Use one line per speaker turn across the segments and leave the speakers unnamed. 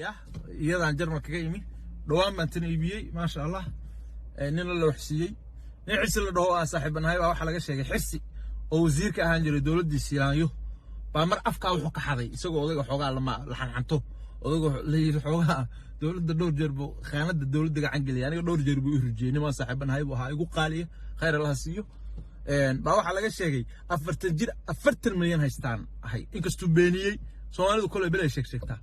Ya iyadaan Jarmal kaga imi, dhowaan baan tan iibiyey, maasha Allah. Nin la waxsiiyey, nin Xirsi la dhaho aan saaxiibanahay baa waxaa laga sheegay, Xirsi oo wasiirka ahaan jiray dowladdii Siilaanyo, baa mar afkaa wuxuu ka xaday isagoo odayga xoogaa lama la xanxanto, odayga la yidhi xoogaa dowladda dhowr jeer buu khaanada dowladda gacan geliyay. Aniga dhowr jeer buu i rujiyey, nimaan saaxiibanahay buu ahaa, igu qaaliya, khayr Allaha siiyo. Baa waxaa laga sheegay 40 jir 40 milyan haystaan ahay, inkastuu beeniyey. Soomaalidu koley belay sheeg sheegtaa.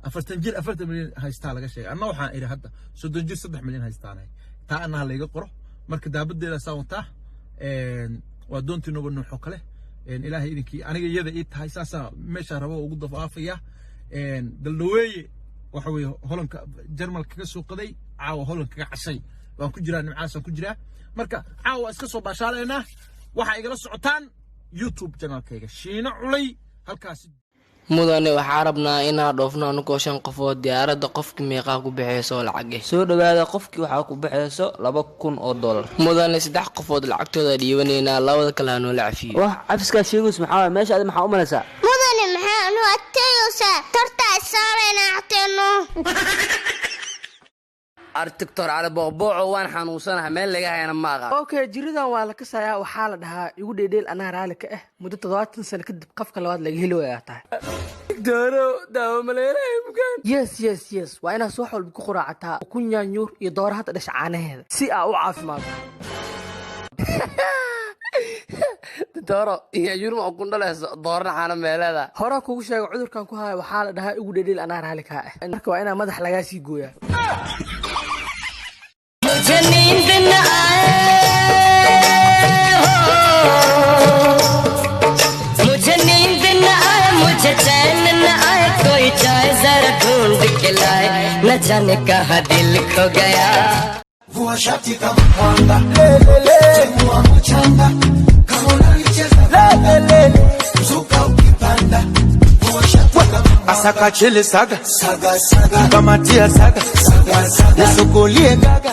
40 jir 40 milyan haystaa laga sheegay. Anna waxaan idhi hadda 30 jir 3 milyan haystaanahay. Taa annaha layga qoro. Marka daabadeeda saan wataa, waa doontii Noba Nuux oo kale. Ilaahay idinkii aniga iyada ii tahay, saasaa meeshaa rabo ugu dafaafaya. Daldhaweeye waxa weeye Holanka Jarmal kaga soo qaday, caawa Holan kaga cashay waan ku jiraa, nimcaasaan ku jiraa. Marka caawa iska soo baashaalaynaa. Waxaa igala socotaan YouTube channelkayga Shiino Culay halkaasi.
Mudane, waxaa rabnaa inaa dhoofno anugoo shan qofood. Diyaaradda qofki meeqaa ku baxeyso lacag?
Soo dhawaada. Qofkii waxaa ku baxeyso $2000.
Mudane, saddex qofood lacagtooda dhiibanaynaa, labada kale hanoola cafiyo.
Wax cafiskaad sheegayso maxaa waay? Meesha adi maxaa u malaysaa?
Mudane, maxaa anu adkeeyeysaa? Tartaa isaarayna agteeno.
Artictor Cali Booqbooco, waan xanuunsanaha, meel laga hayana ma aqaan.
Okay, jiridan waa la kasayaa. Waxaa la dhahaa igu dheedheel, anaa raali ka ah. Muddo 70 sano kadib qofka labaad laga heli wayaa tahay.
Doctoro, daawo maleelahay bukaan?
Yes, waa inaad subax walba ku quraacataa ukun, yaanyuur iyo dooro hadda dhasha caanaheeda si aa u caafimaado.
Doctoro, yaanyuur ma ukun dhalayso? Doorana caano meeleeda?
Horaa kugu sheega, cudurkan ku haya waxaa la dhahaa igu dheedheel, anaa raali kaa ah. Marka waa inaa madax lagaa sii gooyaa.
मुझे नींद न आए हो, मुझे नींद न आए, मुझे चैन न आए, कोई चाय जरा ढूंढ के लाए, न जाने कहाँ दिल खो गया।
Vua shati kama mwanga, timua mchanga, kama unalicheza mzuka ukipanda. Vua shati kama mwanga,
Asaka chele saga
saga saga,
kamatia saga
saga saga,
nisukulie gaga.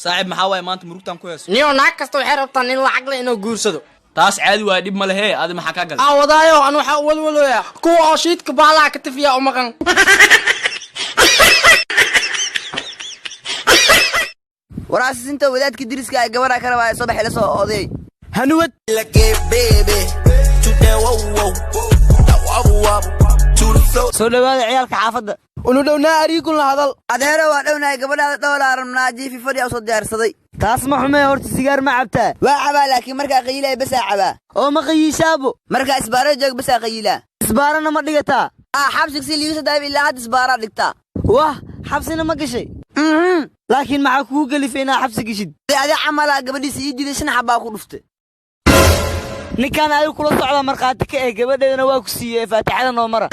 Saaxiib, maxaa waaye maanta murugtaan ku heeso?
Niyo, naag kasta waxay rabtaa nin lacag leh inuu guursado.
Taas caadi waaya, dhib ma lehe. Adi maxaa kaa galay?
Aa wadaayo, an waxaa u walwalooya kuwa oo shiidka baalaha ka tafiya u maqan.
Waraasisinta wadaadka diriska ay gabadha ka rabaa soo baxay la soo oday.
Hanuwad.
Soo dhawaada ciyaalka xaafadda.
Unu dhownaa, ariigun la hadal.
Adeero, waa dhownahay. Gabadhaada dhowlaa rabnaa, jiifi fadhi usoo diyaarsaday. Taas ma xumee. Horta sigaar ma cabtaa? Waa cabaa, laakiin markaa qayiilaya basaa cabaa. Oo ma qayiishaabo? Markaa isbaaro joog basaa qayiilaa. Isbaarana ma dhigataa? Ah, xabsiga si liigu soo daayay ilaa hadda isbaaraa dhigtaa. Wah, xabsina ma gashay? Laakiin maxaa kugu gelifay inaa xabsi geshid? Adi camalaa gabadhiisa ii diiday, shan xabbaa ku dhuftay. Ninkaan adigu kula socda markhaati ka eh, gabadheedana waa ku siiyey. Faatixada noo mara.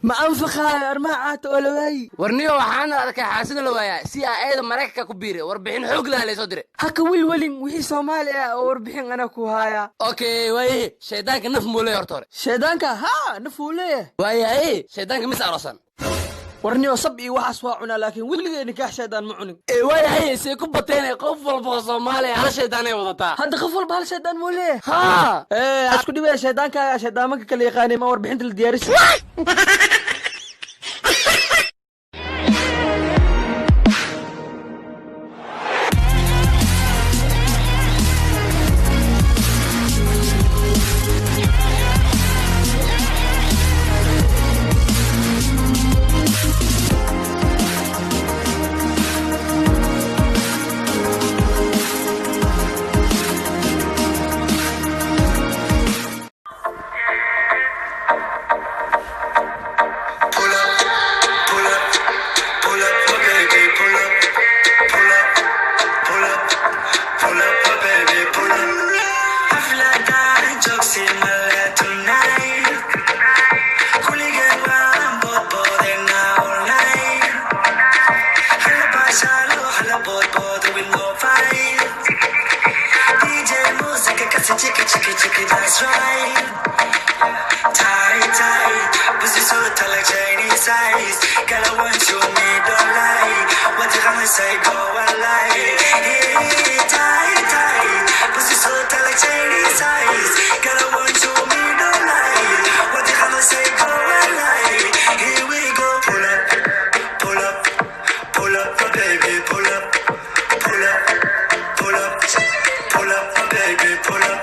Ma anfaqaayo arrimaha caata oo la waayi.
Warniyo, waxaana arkay xaasida la waayaa si aa eeda Maraykanka ku biiray, warbixin xoog laha laysoo diray.
Haka welwelin, wixii Soomaali ah oo warbixin anaa ku haaya.
Okay, waaye shaydaanka naf muu leeyahay horta hore?
Shaydaanka haa, naf uu leeyahay.
Waayahay, shaydaanka mis aroosan?
Warniyo, sab iyo waxaas waa cunaa, laakiin weligay nikaax shaydaan ma cunin.
Ee waayahay, see ku bateen qof walba oo Soomaaliya hal shaydaan ay wadataa?
Hadda qof walba hal shaydaan muu leeyahay?
Haa.
Ee isku dhibaya shaydaankaaga shaydaamanka kala yaqaanay, ma warbixinta la diyaarisa?
That's right. Tight, tight. Pussy so tall like Chinese eyes. Girl, I want you, me don't lie. What you gonna say? Go and lie. Hey, tight, tight. Pussy so tall like Chinese eyes. Girl, I want you, me don't lie. What you gonna say? Go and lie. Here we go. Pull up, pull up, pull up, my baby, pull up, pull up, pull up, pull up, my baby, pull up.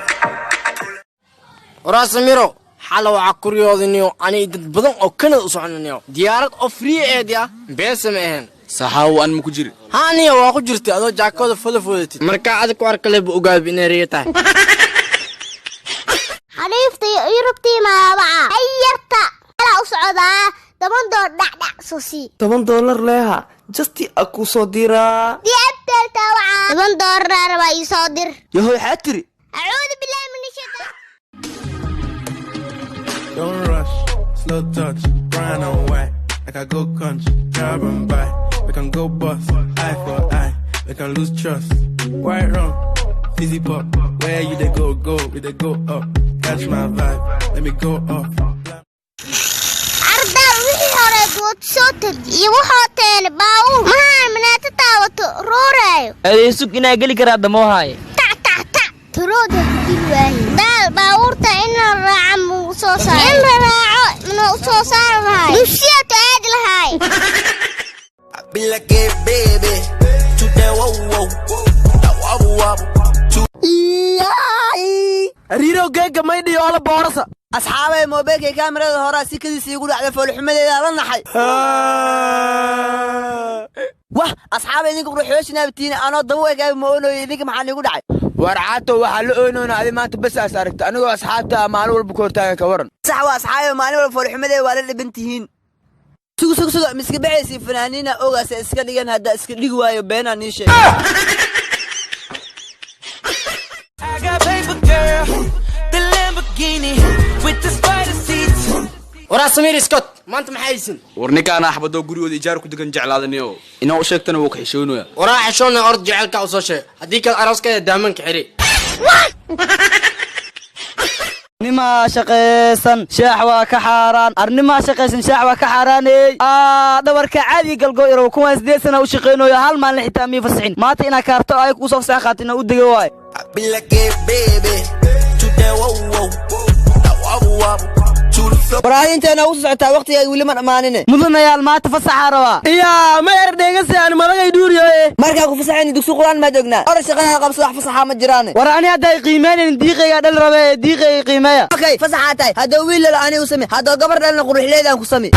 Waraa Samiro, xala waxaa kuryoodiniyo ani dad badan oo Kanada u soconaniyo diyaarad oo free eed ya beesa ma ahayn.
Saxaawo, an ma ku jiri?
Haaniya, waa ku jirtay adoo jaakooda foda foodatid. Markaa adig ku arkaleba ogaaba inay riyo tahay.
Xariifta Yurubtii maabaca ayarta ala u socdaa 10 doollar dhacdhac soo sii.
$10 leeha justi a kuu soo diraa.
Diabtelta waca 10 dollar rabaa, ii soo dir.
Yahoy, xaa tiri?
Acuudu billahi min shaytaan.
Don't rush, slow touch, brown and white. Like I go country, grab and buy. We can go bust, eye for eye. We can lose trust. White rum, fizzy pop. Where you they go, go, we they go up. Catch my vibe, let me go off.
Ardaa wixii hore dood soo tegi iyo wuxuu teene baawur mahaan minaata taawato rooraayo.
Adeesug inaa geli karaa damoohaye.
Tac tac tac turooda dil waaye daal baabuurta in la raaca muu soo saar in la raaco minuu soo saari lahay dugsiyaatu aadi lahaay.
Be like, hey, baby, to the whoa whoa, the wobble wobble. To
Ariirow, geegga maydhiyo ola boorasa.
Asxaabay, moobeelkay kaamirada horaa si kadiisa iigu dhacday, foolxumadeeda la naxay. Wah, asxaabay, idinka quruxyooshinaabatiin anoo daba egaabi ma oonoyo. Idinka maxaa niigu dhacay?
War caato, waxaa la oonoona adi maanta bas aas aragta anigoo asxaabta ah maalin walba ku hortaagan, ka waran?
Sax waa, asxaabay, maalin walba foolxumadeeda waa la dhiban tihiin. Sugu sugu suga, miska baxaysi fanaaniina ogaasa iska dhigan. Haddaa iska dhigi waayo beenaa nii sheeg.
I got paper, girl, the Lamborghini with the spider seats.
Waraa Samiir Scott, maanta maxaa haysin?
War ninkaana axbadoo gurigooda ijaar ku degan jeclaadaniyo inaa u sheegtana wuu ka xishoonaya.
Waraa xishoona, ord jecelka u soo sheeg, haddii kale arooskaya daamanka xiri.
Nimaa shaqaysan shaax waa ka xaaraan. Arnimaa shaqaysan shaax waa ka xaaraaney. Aa dhabarka caadi galgo irow, kuwaan 8 sana u shaqaynayo hal maalin xitaa mii fasixin. Maanta inaa kaarto ay kuu soo fasax qaatin u dega waay.
Be like, hey, baby, to the whoa whoa, the wobble wobble. To the floor.
Waraahinteena ugu socotaa waqtigeega weli ma dhammaanine. Mudanayaal, maanta fasaxaa rabaa.
Iyaa ma erdheegase aan malagay dhuuriyoe.
Markaa ku fasaxayni dugsi qur-aan maa joognaa? Ora shaqadaha qabso, wax fasaxaa ma jiraane.
War ani hadday qiimeynayn diiqayga dhal rabe ee diiqayga qiimeeya.
Okay, fasaxaa tahay. Hadduu wiil lalo ani u sami, hadduu gabar dhalna quruxleedaan ku sami.